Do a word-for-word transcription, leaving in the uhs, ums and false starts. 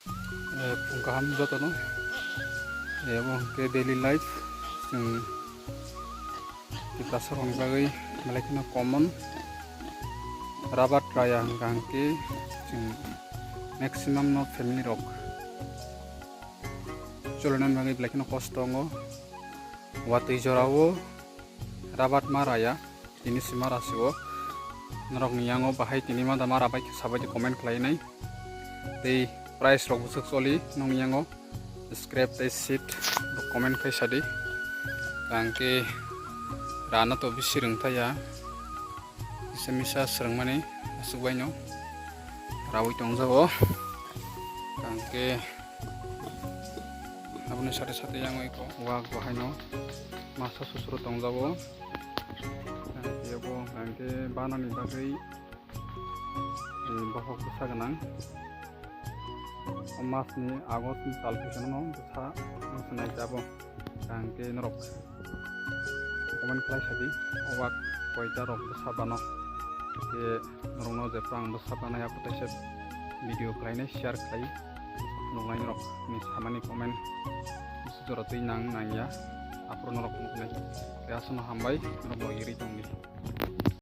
Eh, phung kaham jotono. Eh, abo hwnkhe daily life. Chwng Tiprasa rokni bagwi belai kheno common. Rabat raya hwnkha hwnkhe chwng maximum no family rok cholonani bagwi belai kheno kosto wngo. Watwi jorao rabat ma raya, tini se ma rasiwo. Norokni yango bahai tini ma da ma rabai khe sabai di comment khlainai. Tei price rok bwswk choli nokni yango, scrap tei seat rok comment khai sadi. Tangke rana to bisi rwngthaya. Kisa misa swrwngmani aswk baino rawi tongjago. Tangke aboni sate sate yang iko wak bo haino masa susuro tongjago. Tangke bo tangke banani bagwi, eh, bohok bwsa gwnang. O mas ni August ni tal phi sano no bwsa wngsa nai jabo. Tangke norok comment khlai sadi, o wak koita rok bwsa bano. Ke norok no je phrang bwsa banai apo taisa video khlainai share khlai. Nuknai norok ni samani comment bwsa jora twi nang nangya. Aphuru norok nuknai. Ke aswkno hambai norok bo yeri tongdi.